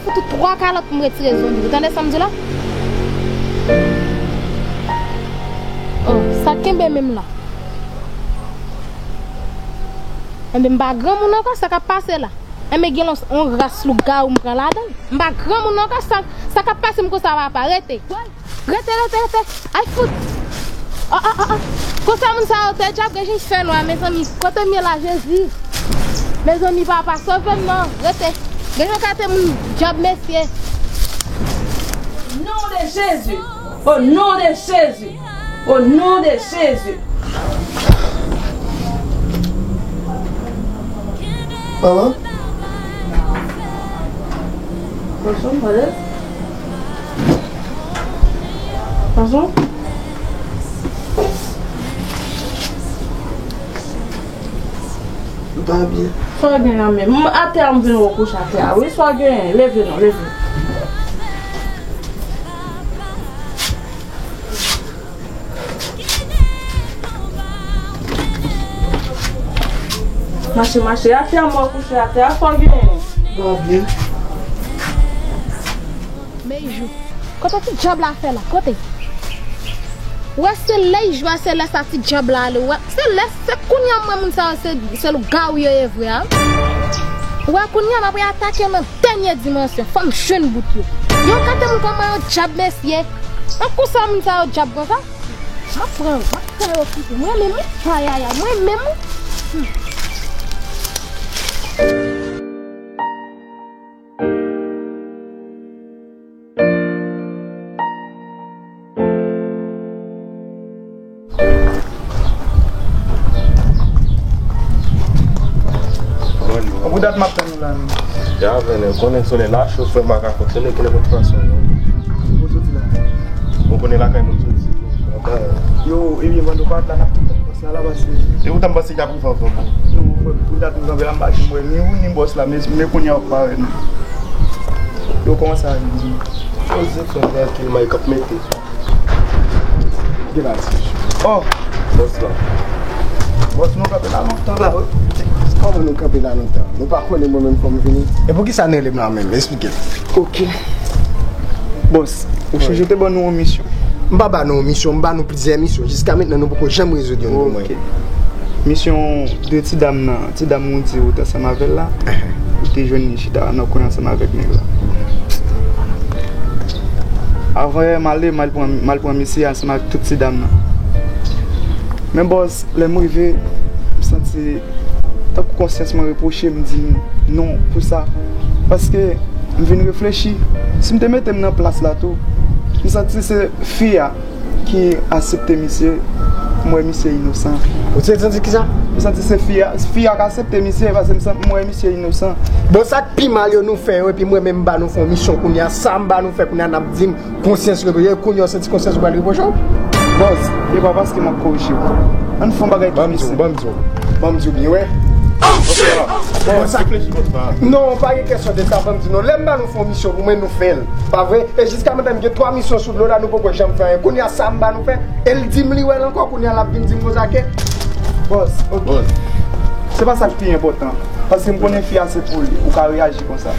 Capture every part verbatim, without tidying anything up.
Fout ou twa kalòt pou m retire zonbi. Ou tande sa m di la? Oh, sa kenbe menm la. Enben, m pa granmoun ankò, sa k ap pase la? Enben, gen yon, yon ras lougawou m pran ladan l. M pa granmoun ankò, sa, sa k ap pase m konsa, papa? Rete. Rete, rete, rete. Ay, fout. Oh, oh, oh, oh. Konsa moun sa yo te djab, gen jan fè nwa, mezanmi. Kote m ye la, Jezi? Mezanmi, papa, sove m non. Rete. Gen jan kate moun djab, mesye. Nom de Jésus. Au nom de Jésus. Au nom de Jésus. Maman? Bonjou, madam. Bonjou. M pa byen. Sa w gen nan men? M atè a, m vin wè w kouche atè a. Wi, sa w gen? Leve non, leve. Mache, mache. Atè a, m wè w kouche atè a. Sa w gen? M pa byen. Men jou. Kote ti djab la fè la? Kote? Ou wè se lè l jwe a, se lè sa ti djab la ale. Ou wè, se lè, se kounye a m wè moun sa yo se, se lougawou yo ye vre a. Ou wè kounye a m ap atake nan dènye dimansyon. Fò m jwenn bout yo. Yo kate moun kòman yo djab, mesye. An konsa moun sa yo djab konsa? M ap pran yo, m ap fè yo kite. Mwen menm wi. Ayayay, mwen menm wi. Hmm. Pou dat m ap tann ou la menm. Ya vene, konnen solèy la cho, frè, m pa ka fonksyone, kilè pou fason non. Ou soti la? Ou konnen lakay nou soti. Yo, ebyen, mande w pa t la, n ap tann bòs la, la pase. E ou tann panse k ap rive anvan mwen? Non, frè, pou dat m kanpe la, m pa janm wè ni ou, ni bòs la, men, men kounye a w ap parèt non. Yo, kòman sa ye? Yo, zye fè m trankil, may k ap mete. Gen la ti. Oh! Bòs la. Bòs, nou kanpe la lontan la, wi. Kòman nou kanpe la lontan? Nou pa konnen mwen menm fò m vini. E poukisa n rele m la menm? Esplike m. Ok. Bòs, ou sonje te ban nou yon misyon? M pa ba nou yon misyon, m ba nou plizyè misyon. Jiska mentnan, nou poko janm rezoud youn pou mwen. Ok. Misyon de ti dam nan, ti dam ou di ou t ansanm avè l la, ou te jwenn li chita nan kwen ansanm avèk nèg la. Avan yè m ale, m al pran, m al pran misye ansanm avèk tout ti dam nan. Men bòs, lè m rive, m santi tankou konsyans mwen repwoche m, di m non pou sa. Paske m vin reflechi, si m te mete m nan plas la tou, m santi se fi a ki aksepte misye, m wè misye inosan. Ou te santi kisa? M santi se fi a, fi a k aksepte misye, paske m san-, m wè misye inosan. Bon, sa k pi mal yo nou fè yo, epi mwen menm m ba nou fè yon misyon kounye a, sa m ba nou fè kounye a, n ap di m konsyans repwoche, kounye a w santi konsyans ou pral repwoche w? Bòs, e pa paske m ap korije w. Ann fè yon bagay ki pi senp. Ban m di w, ban m di w byen, wè. Bon, sa, non, pa gen kesyon de sa, ban m di w non. Lè m ba nou fè yon misyon pou mwen, nou fè l. Pa vre? E jiska mentnan, m gen twa misyon sou dlo la, nou poko janm fè anyen. Kounye a, sa m ba nou fè, e l di m li wè l ankò, kounye a, l ap vin di m konsa ke. Bòs, ok. Bòs. Se pa sa k pi enpòtan. Paske m konnen fi a se pou li. Ou ka reyaji konsa.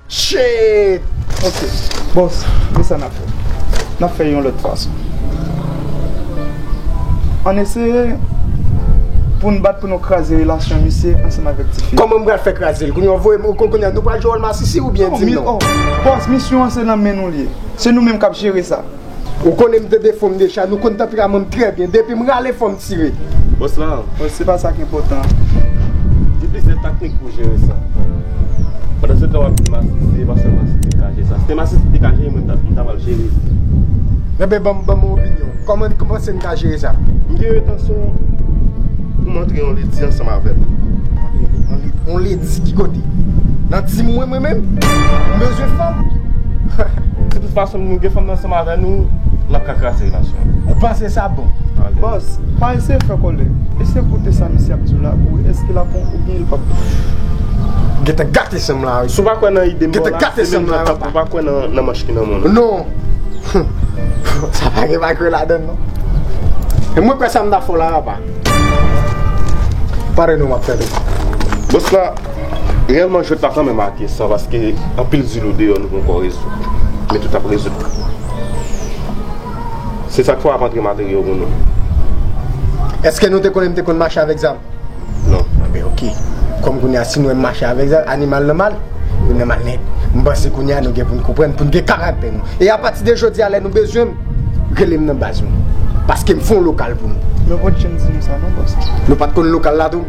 Shit! Ok. Bòs, men sa n ap fè. N ap fè yon lòt fason. Ann eseye pou n bat pou nou kraze relasyon misye ansanm avèk tifi. Kòman m pral fè kraze l? Kounye a w voye m, ou konn kounye a nou pral jwe wòl masisi oubyen di m non? Oh, bòs, misyon an se nan men nou l ye. Se nou menm k ap jere sa. Ou konnen m de defo m deja, nou konn tanperaman m trè byen. Depi m rale fò m tire. Bòs la. Bòs, se pa sa k enpòtan. Gen plizyè taknik pou jere sa. Nan se tan w ap di Masisi, se pa sèl Masisi ki ka jere sa. Si te Masisi ki te ka jere, mwen, m ta, m ta pral jere. Ebyen, ban m, ban m yon opinyon. Kòman, kòman w panse n ka jere sa? M gen entansyon pou m antre yon ledi ansanm avè l. Yon ledi, yon ledi ki kote? Nan tim mwen, mwen menm? M bezwen fanm. De tout fason, nou gen fanm nan ansanm avè nou, n ap ka kraze relasyon an. Ou panse sa bon? Bòs, pa eseye fè kòlè. Eseye koute sa misye ap di w la pou wè èske l ap bon oubyen l p ap bon. Gentan gate san m la, wi. Si w pa kwè nan ide m ba w la, se menm jan tankou w pa kwè nan, nan manch ki nan men w nan. Non. Sa pa gen pa kwè ladan l, non. E mwen kwè sa m ta fè w la, papa. Pare non, m ap fè l. Bòs la, reyèlman, jwèt la kanmenm ake san, paske anpil zil ou deyò, nou poko rezoud. Men tout ap rezoud. Se sa k fè w ap antre materyo pou nou. Èske nou te konnen m te konn mache avèk zam? Non. Anben, oke. Kòm kounye a, si nou wè m mache avèk zam, animal nan mal, nou nan mal nèt. M panse kounye a, nou gen pou n konprann, pou n gen karaktè nou. E apati de jodi a, lè nou bezwen m, rele m nan baz nou. Paske m fè yon lokal pou nou. Nou pa t janm di nou sa, non, bòs. Nou pa t konn lokal la, tou?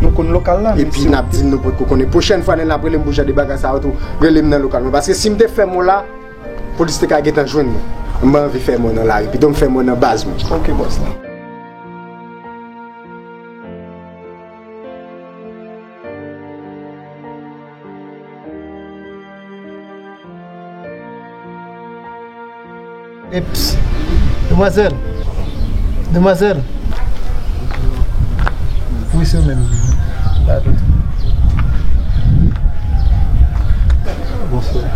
Nou konn lokal la, men epi n ap di n nou potko konnen. Pwochèn fwa, lè n ap rele m pou jan de bagay sa yo, tou, rele m nan lokal mwen. Paske si m te fè mo la, polis te ka gentan jwenn mwen. M pa anvi fè mò nan lari. Pito m fè mò nan baz mwen. Oke, bòs la. Eps. Demwazèl. Demwazèl. Wi, se ou menm. Pardon. Bonswa.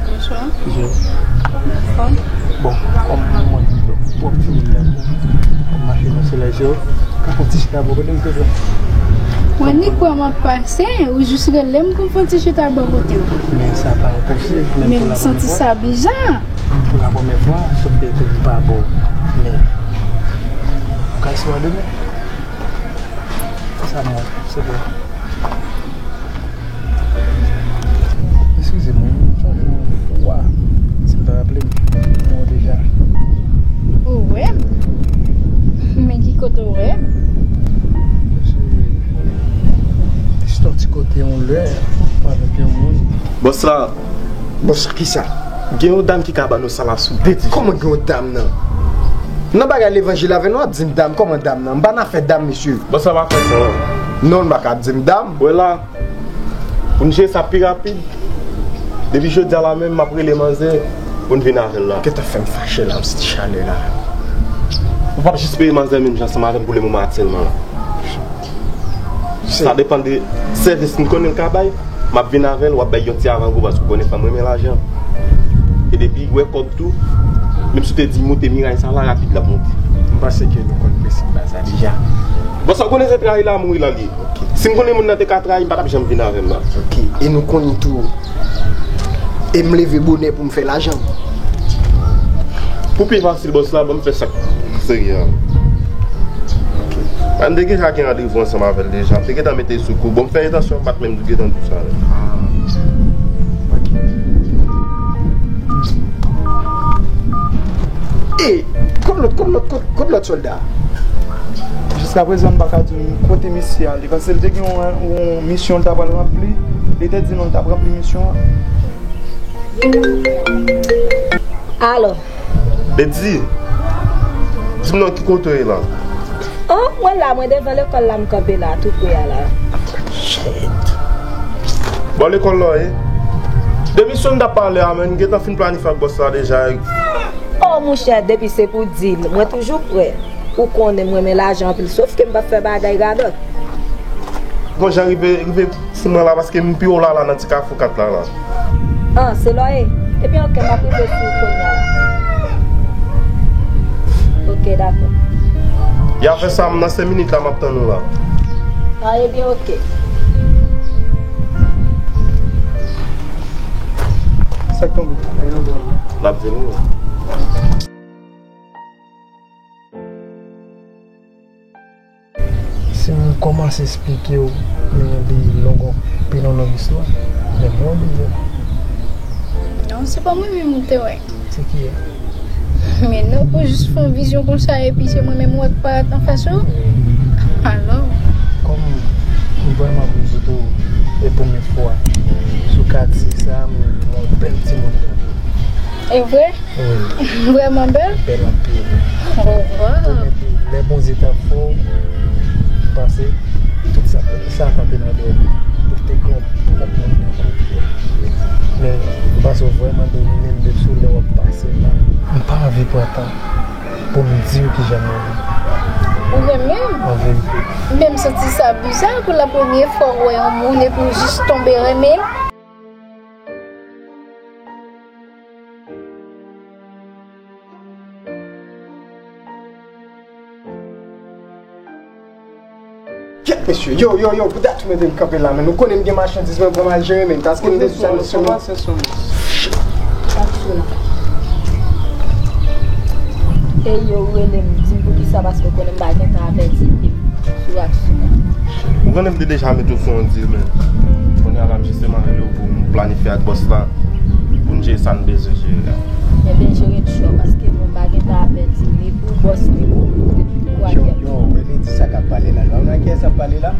Bonswa. Kijan? Anfòm. Bon, kòm mwen twòp timid la, kòm mache nan solèy, se ou ka fè yon ti chita bò kote m, silvouplè? Mwen ni kwè m ap pase, ou jis rele m pou m fè yon ti chita bò kote w. Men sa pa enposib, menm pou la premye fwa. Men m santi sa bizar. Pou la premye fwa, sòt de te pa bò. Men, ou ka eseye demen? Sa mwen, se vre. Eskize m, m sonje yon fwa, si m pa raple m, m wè w deja. Ou wè m? Men ki kote w wè m? Se istwa ti kote yon lè, avèk yon moun. Bòs la. Bòs kisa? Gen yon dam ki ka ban nou sa la sou de ti. Kòman gen yon dam nan? Nan bagay levanjil avè nou, w ap di m dam, kòman dam nan? M pa nan afè dam, mesye. Bòs la pa fè sa, non. Non, l pa ka di m dam. Wè la, pou n jere sa pi rapid, depi jodi a la menm, m ap rele manzè pou n vin avè l la. Gentan fè m fache la, m santi chalè la. Ou p ap jis peye manzè menm jan ansanm avè m pou lemoman aktyèlman la. Sa depann de sèvis m konnen l ka bay. M ap vin avè l, w ap bay yon ti avangou paske w konnen fanm renmen lajan. E depi l wè kòb tou, menm si w te di l moute miray sa la, rapid l ap moute. M panse ke nou konn prensip baz la deja. Bon, sa w konnen se trayi lanmou wi, Landy. Ok. Si m konnen moun nan te ka trayi m, pa t ap janm vin avè m la. Ok. E nou konnen tou, e m leve bonè pou m fè lajan. Pou pi fasil, bòs la, ban m fè sa k serye a. Ok. An te gentan gen randevou ansanm avè l deja. M te gentan mete l sou kou. Bon, m fè entansyon m pa t menm gentan di w sa menm. Ah. Ok. E, kot lòt, kot lòt, kot, kot lòt sòlda? Jiskaprezan, m pa ka di w kote misye ale. Paske l te gen yon, yon misyon l ta pral ranpli. Li te di nou l t ap ranpli misyon an. Alo. Bedi, di m non, ki kote w ye la? Oh, mwen la, mwen devan lekòl la, m kanpe la, tou pre a la. Shit. Bò lekòl la w ye? Depi sou n t ap pale a, men n gentan fin planifye ak bòs la deja. Oh, monchè, depi se pou dil, mwen toujou prè. Ou konnen m renmen lajan anpil, sof ke m p ap fè bagay radòt. Bon, jan rive, rive sou mwen la, paske m pi wo la, la, nan ti kafou kat la, la. Ah, se la w ye? Ebyen, oke, m ap rive sou ou kounye a la. Oke, dakò. Y a fè sa, m nan senk minit la, m ap tann ou la. Ah, ebyen, oke. Sa k tonbe? L ap vini. Si m kòmanse esplike w, men li long anpil nan long istwa, men mwen oblije. Non, se pa mwen menm ou te wè. Se kiyès? Men non, pou jis fè yon vizyon konsa, epi se mwen menm ou wè k parèt anfas ou? Alò? Kòm m vrèman vle di w, e premye fwa, E vre? Wi. Vrèman bèl? Bèl anpil. Oh, wow. Lè Bondye t ap fè w, m panse tout sa, sa kanpe nan dòmi. Ou te gen yon pwòp moun nan koup ou. Men, m panse w vrèman domine m depi sou lè w ap pase la. M pa anvi pran tan pou m di w kijan m renmen w. Ou renmen m? An verite. Men m santi sa biza pou la premye fwa w wè yon moun epi w jis tonbe renmen l. Kèt mesye, yo, yo, yo, pou dat ou mete m kanpe la, men nou konnen m gen machandiz mwen pou m al jere, men paske m bezwen sa mesye. Aksyon. E yo rele m, di m poukisa, paske yo konnen m pa gen tan avèti sou aksyon. Ou konnen m te deja mete w sou yon deal, men kounye a la m jisteman rele w pou m planifye ak bòs la, pou n jere sa n bezwen jere a. Ebyen, jere l cho, paske mwen m pa gen tan avèti, ni pou bòs, ni pou, pou, pou Yo, yo, Wendy, sa k ap pale la? Ou nan kiyès ap pale la?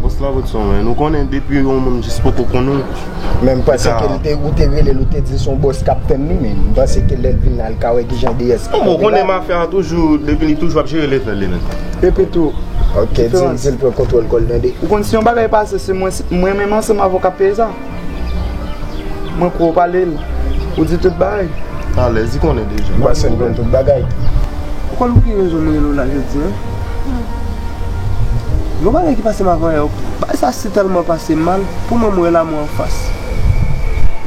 Bòs la, Woodson, men nou konnen depi yon moun jis poko konnen w. Men m panse ke l te, ou te rele l, ou te di l se yon bòs k ap tann li, men m panse ke lè l vin la, l ka wè kijan de yès ki kanpe la. Bon, ou konnen mafya a toujou, depi li toujou ap jere lefèl li menm. Epi tou, ok, di l, di l pran kontwòl kò l tande. Ou konn si yon bagay pase, se mwen, mwen menm ansanm avè w k ap peye sa. Mwen kwè w pale l. Ou di tout bagay. Alèz, li konnen deja. M panse l konn tout bagay. Ou konn pou ki rezon m rele w la jodi a? Yon bagay ki pase m avanyè, bagay sa si tèlman pase m mal, pou mwen m wè lanmò anfas.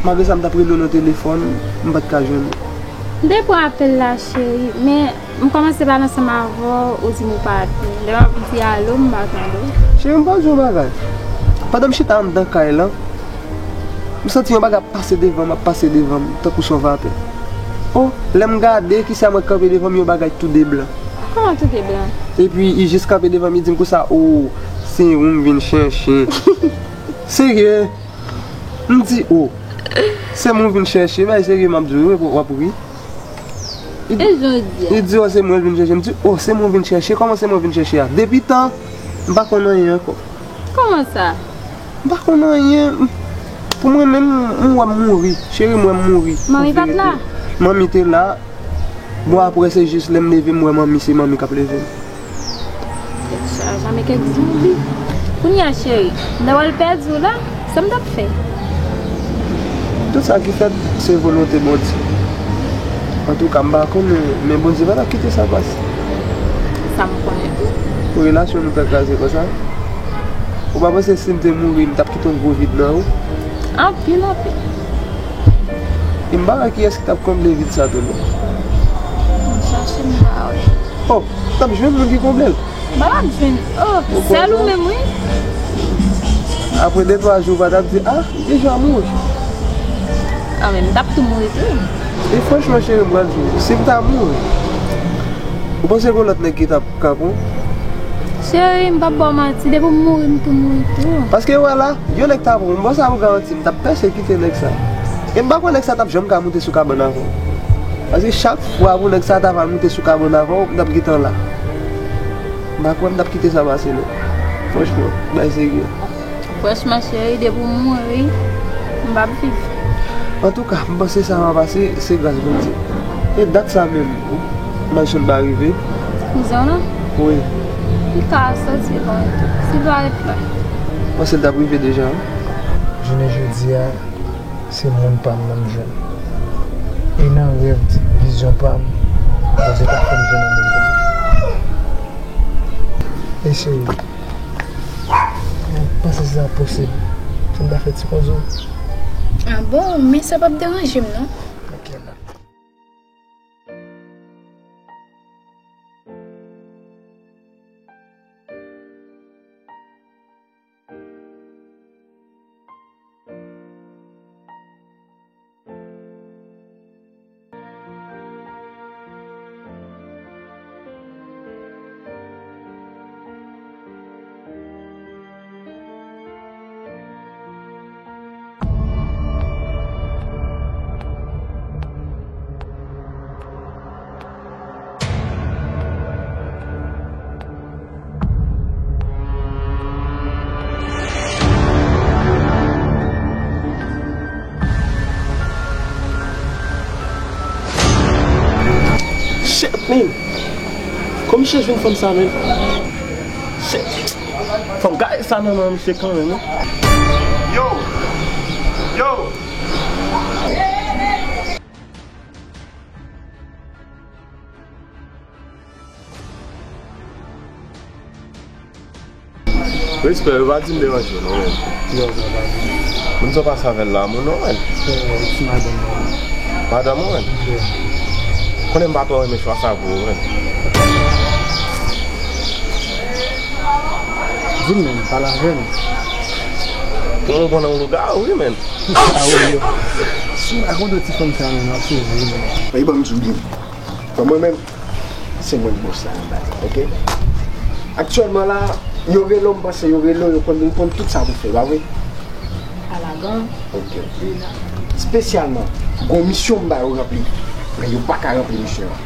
Malgre sa, m t ap rele w nan telefòn, m pa t ka jwenn ou. M te pran apèl la, cheri, men m kòmanse pale ansanm avè w, ou di m ou pa vin. Lè m ap di alo, m pa tande w. Cheri, m pral di w yon bagay. Pandan m chita anndan kay lan, m santi yon bagay ap pase devan m, ap pase devan m, tankou se yon vapè. O, lè m gade, kisa m wè k kanpe devan m, yon bagay tou de blan. Kòman tou de blan? Epi, li jis kanpe devan m, li di m konsa, o, se ou m vin chèche. Serye? M di, o, se mwen w vin chèche, bay serye m ap di w, w ap ri. Li, e jan w di a? Li di, o, se mwen l vin chèche. M di, o, se mwen w vin chèche, kòman se mwen w vin chèche a? Depi tan, m pa konn anyen ankò. Kòman sa? M pa konn anyen. Pou mwen menm, m wè m mouri. Cheri, m wè m mouri. Manmi pa t la? Manmi te la. Bon, apre, se jis lè m leve, m wè manmi, se manmi k ap leve m. Tèt chaje, men kèk zonbi. Kounye a, cheri, m ta pral pèdi w la, sa m t ap fè? Tout sa ki fèt, se volonte Bondye. Antouka, m pa konnen, men Bondye pa t ap kite sa pase. Sa m konnen tou. Pou relasyon nou pral kraze konsa? Ou pa panse si m te mouri, m t ap kite yon gwo vid nan ou? Anpil, anpil. E m pa wè kiyès ki t ap konble vid sa tou non. M chache, m pa wè. O, t ap jwenn moun ki konble l. M pa t ap jwenn. O, sèl ou menm, wi. Apre de twa jou, ou pa t ap di, a, li deja mouri. A, men m t ap tou mouri tou. E franchman, cheri, m pral di w, si m ta mouri, ou panse gen lòt nèg ki t ap ka pran w? Cheri, m p ap ba w manti, depi w mouri, m tou mouri tou. Paske, wè la, yon nèg ta pran w, m ba w sa pou garanti, m t ap pèsekite nèg sa. E m pa kwè nèg sa t ap janm ka moute sou kabann avè w. Paske chak fwa pou nèg sa ta pral moute sou kabann avè w, m t ap gentan la. M pa kwè m t ap kite sa pase non. Franchman, bay serye. Franchman, cheri, depi w mouri, m p ap viv. Antouka, m panse sa va pase, se gras Bondye. E dat sa menm, m al jwenn pa rive. Kouzen w lan? Wi. Li ka soti bon tou. Si l pa ret la. M panse l t ap rive deja, wi. Jounen jodi a, se moun pa m nan m jwenn. E nan rèv, vizyon pa m, Bondye pa fè m jwenn yon moun konsa. E cheri, ou panse sa posib pou m ta fè ti koze w? A bon, men sa p ap deranje m non. Ok, la. Men, kòman misye jwenn fanm sa, men? Shit. Fò m gade sa nan men misye kanmenm, wi. Yo! Yo! Respè, yo pa di m deranje w non, men. Yo, sa va byen. Moun sa w pase avè l la, moun non, men. Yo, ti madanm mwen. Madanm ou, men? Yo. Konnen m pa twò renmen chwa sa pou ou, men. Di m, men, pale avè m. Pou mwen pran nan lougawou, wi, men. A, wi, yo. Si m rakonte ti fanm sa, men, m ap sezi, men. Mwen, ban m di w byen. Bon, mwen menm, se mwen k bòs la nan bagay, oke? Aktyèlman la, yo rele w, m panse yo rele w, yo konn, yo konn tout sa pou fè, pa vre? Alagan. Oke. Espesyalman, gon misyon m ba yo ranpli, men yo pa ka ranpli misyon an.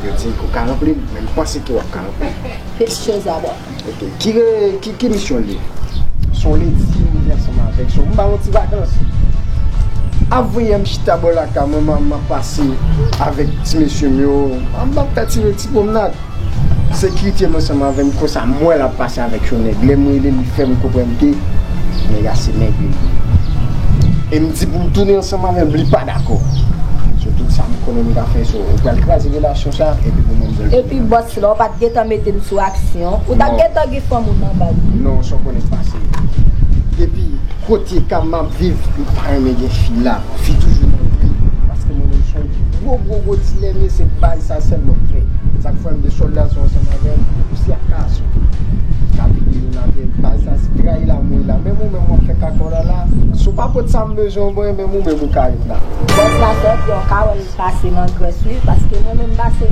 Yo di ou ka ranpli l, men m panse ke w ap ka ranpli l. Pecheza bò. Ok. Ki, re- ki, ki misyon l ye? Se yon ledi, m vin ansanm avèk. Se yon, m ba yon ti vakans. Ap voye m chita bò lakay mwen, m ap pase avèk ti mesye m yo. M ap fè ti, ti pwomnad. Sekirite m ansanm avè m, konsa m wè l ap pase avèk yon nèg. Lè m rele, li fè m konprann ke nèg la se nèg li. E m di pou m tounen ansanm avè m, li pa dakò. So, tout sa m konnen m ka fè, so, ou pral kraze relasyon sa, epi pou mwen m pral. Epi bòs la, ou pa t gentan mete m sou aksyon. Ou ta gentan gen fanm ou nan baz. Non, sa w konnen k pase. Depi kote ka m ap viv, m pa renmen gen fi la. Fi toujou nan vi. Paske mwen menm se yon gwo, gwo, gwo dilèm, se baz sa sèlman m fè. Sa k fè m de sòdasyon ansanm avè l, ou si ak kason. Ka vide yon avè l, baz sa se trayi la, mwen la. Menm ou menm w ap fè kaka w la la. Si w pa pot sa m bezwen, mwen, menm ou menm ou ka ret la. Bòs la sòti, ou ka wè l pase nan grès, wi, paske mwen menm m pase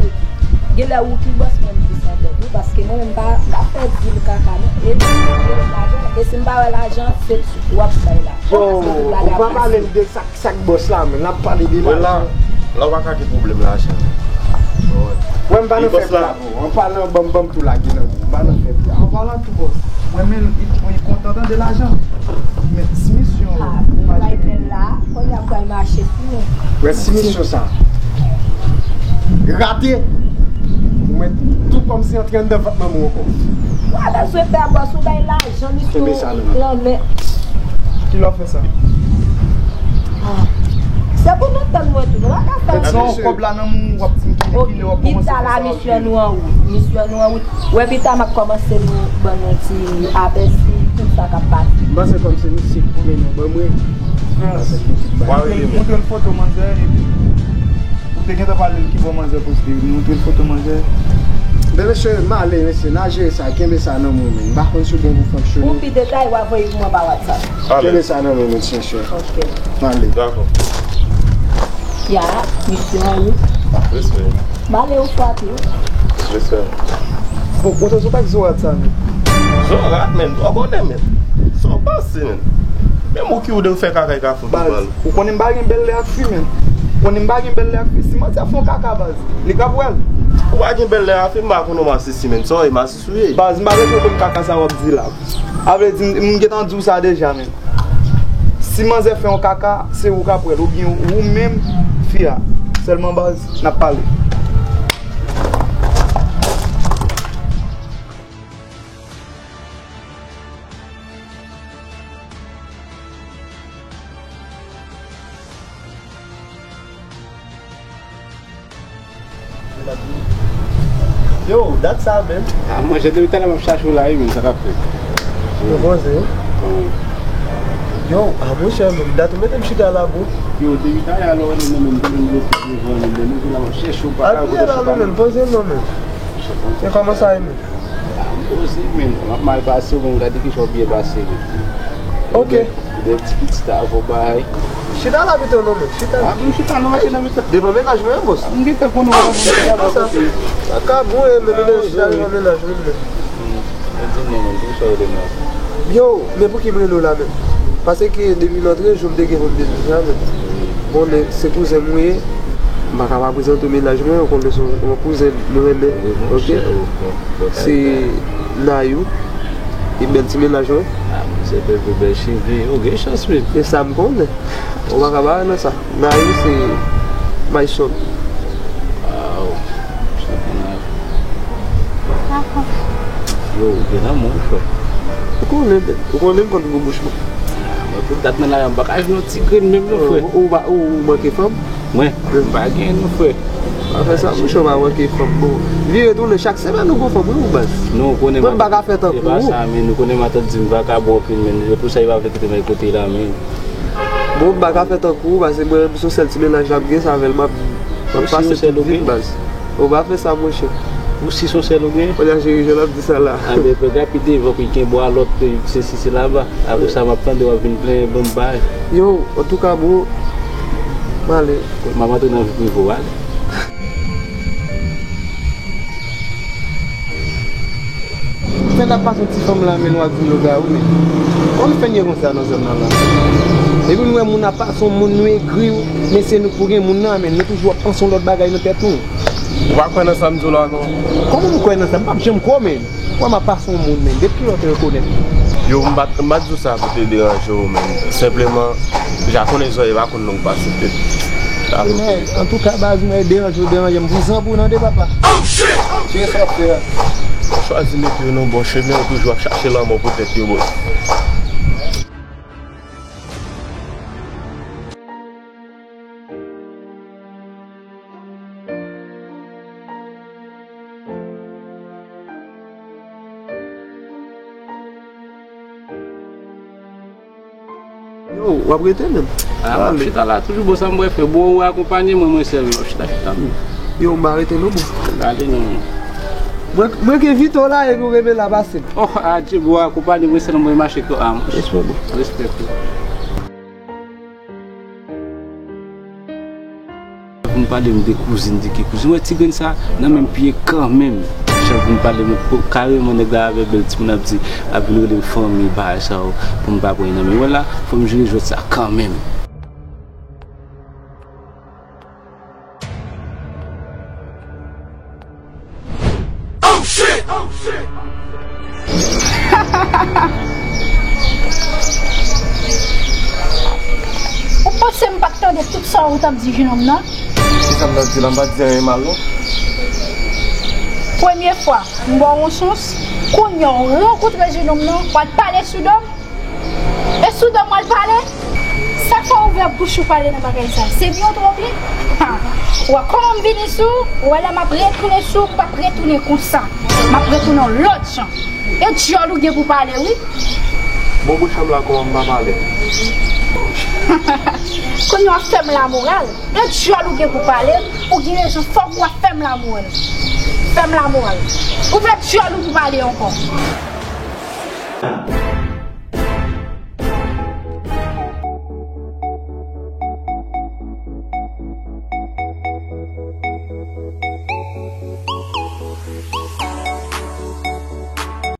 Genlè ou ki bòs mwen plis antèt wi, paske mwen menm m pa, m pa fè dil kaka non. E si m gen lajan, e si m pa wè lajan, se w ap bay la. Yo, ou pa pale m de sa, sa k bòs la, men n ap pale de lajan. Wè la, la w pa ka gen pwoblèm lajan. Wè m pa nan fè pla, bro. An palan, ban m, ban m tou lage nan men w. M pa nan fè pla. An palan tou, bòs. Mwen menm, li, li kontan tande lajan. Men ti misyon yo. Ah, nou bay bèl la, kounye a pral mache pou nou. Wè ti misyon sa. Rate. Ou mèt tou kòmsi antre anndan vant manman w ankò. Ou pa bezwen pè bòs, ou bay lajan misyon lan men. Kilè w fè sa? Ah. Se pou nou tann mwen tou. Nou pa ka fè. Non, kòb la nan men w, w ap di m kilè, kilè w ap kòmanse fè sa. Misyon nou an wout. Misyon nou an wout. Wè pita m ap kòmanse nou ban nou ti apèsi tout sa k ap pase. M panse kòm se misye ki mennen w ban mwen. Frans, montre l foto manzè epi ou te gentan pale l ki bò manzè poste, montre l foto manzè. Men mesye, m ale mesye, n a jere sa, kenbe sa nan men w men. M pa konn si w gen pou fonksyone. Pou pi detay, w a voye pou mwen pa WhatsApp. Kenbe sa nan men w men, mesye. Ok. M ale. Dakò. Ya, misyon an wi. Respè. M ale yon fwa tou. Respè. Bon, bon, sa pa k zorat sa, men. Zorat, men, ou konnen, men. Sa w panse, men. Menm ou ki ou de fè kaka, e ka fout ou mal. Ou konnen m pa gen bèl lè ak fi, men. Ou konnen m pa gen bèl lè ak fi. Si manzè fè yon kaka, baz, li k ap wè l. Ou pa gen bèl lè ak fi, m pa konn ou masisi, men. Sa w ye, masisi ou ye? Baz, m pa retwouve m kaka sa w ap di la. A vle di, m, m gentan di w sa deja, men. Si manzè fè yon kaka, se ou k ap wè l, oubyen ou menm, fi a. Sèlman baz, n ap pale. Yo, dat sa menm. A, monchè, depi talè m ap chache w la, wi, men sa k ap fèt? Yo, poze. Yo, a, monchè, menm dat ou mete m chita la, bro. Yo, depi talè a, lè w wè nou menm, nou menm, nou menm, nou menm, nou menm, nou menm, poze non, menm. E kòman sa ye, menm? A, m poze, menm. M ap mal pase, bon, gade kijan w byen pase, menm. Ok. De ti pitit avè w bay. Chita la pito non, men. Chita. A, m chita non, m chita pito. Devan mennaj mwen, bòs. M gentan konn ou pa konn sa. Sa ka bon, e, men mennaj chita devan mennaj mwen, men. Yo, men pouki m rele w la menm? Paske depi m antre, jou m te gen pou m te di sa, men. Bon, nèg, se kouzen m ou ye. M pa ka pa prezante w mennaj mwen, ou konnen se yon kouzen mwen renmen, ok? Se Nayou. E bèl ti mennaj mwen. A, se bèl, bèl cheve. Ou gen chans, wi. E sa m konnen. Ou pa ka bare nan sa. Nayou se my son. Waw. Yo, ou gen lanmou, wi, frè. Ou konnen, men. Ou konnen m konn gwo bouch mwen. Ah, mwen, pou dat nan lari a, m pa ka jwenn yon ti grenn menm, non, frè. Ou, ou, ou, ou manke fanm? Mwen, m pa gen, non, frè. Pa fè sa, mouche, ou pa manke fanm, bon. Vire tounen, chak semèn ou gon fanm, wi, ou baz. Non, ou konnen. Mwen, m pa ka fè tankou ou. E pa sa, men, ou konnen matant di m vakabon anpil, men. Se pou sa, li pa vle kite m al kote l la, men. Bon, m pa ka fè tankou ou, paske mwen, m se yon sèl ti mennaj l ap gen, se avè l m ap, m ap pase tout vi m, baz. Ou pa fè sa, monchè. Ou si se yon sèl ou gen? Kounye a, cheri, jan l ap di sa la. Anben, pè, gapi devan, pou l kenbe w a lòt, sesi, sela, ba. Apre sa, m ap tande w ap vin plenyen, ban m bay. Yo, antouka, bro, m ale. M ap antre nan vi prive w, ale. Fè n ap pase yon ti fanm la, men nou ap di m lougawou, men. Kòman fè n ye konsa nan zòn nan la? Epi nou wè moun ap pase yon moun, nou egri, men se nou k pou gen moun nan, men nou toujou ap panse yon lòt bagay nan tèt nou. Ou pa kwè nan sa m di w la, non? Kòman m kwè nan sa? M p ap janm kwè w, men. Ou wè m ap pase yon moun, men. Depi kilè w te rekonèt mwen? Yo, m pa t, m pa t di w sa pou te deranje w, men. Senpleman, ja konnen zòrèy pa konn long pase tèt. Men, antouka, baz, mwen, deranje w deranje m pou zanmi w nan de papa. Cheri, sa w ap fè a? Yo chwazi mete yo nan bon chemen, yo toujou ap chache lanmò pou tèt yo, bro. Yo, w ap rete menm? Ah, m ap chita la toujou, bon, sa m pral fè? Bon, ou akonpanye mwen, mwen sèl, m ap chita, chita menm. Yo, m pa rete non, bon. Gade non. Mwen, mwen ke Vito la, epi ou reve la pase. Oh, adye, bon, akonpanye mwen sèl, mwen mache kò a m. Respè, bon. Respè, frè. Pou m pale m de kouzin, de ki kouzin. Wè ti grenn sa nan menm pye kanmenm. Chan pou m pale m kareman nèg la avè bèl timoun ap di, ap vin rele m fanmi, bagay sa yo, pou m pa pran nan men. Wè la, fò m jere jwèt sa kanmenm. Ou panse m pa t tande tout sa ou t ap di jenòm nan? Kisa m t ap di la? M pa t di anyen mal, non. Premye fwa, m ba w yon chans, kounye a w rankontre jenòm nan, w al pale sou do m. E sou do m w al pale? Sa fè w ouvè bouch ou pale nan bagay sa? Se byen w twonpe? Ha! Ou wè kòman m vini sou ou? Ou wè lè m ap retounen sou ou, m p ap retounen konsa. M ap retounen yon lòt jan. E dyòl ou gen pou pale, wi. Bon, bouch an m la, kòman m pa pale? Kounye a w ap fè m lamoral. E dyòl ou gen pou pale, ou gen rezon, fòk w ap fè m lamoral. Fè m lamoral. Ouvè dyòl ou pou pale ankò.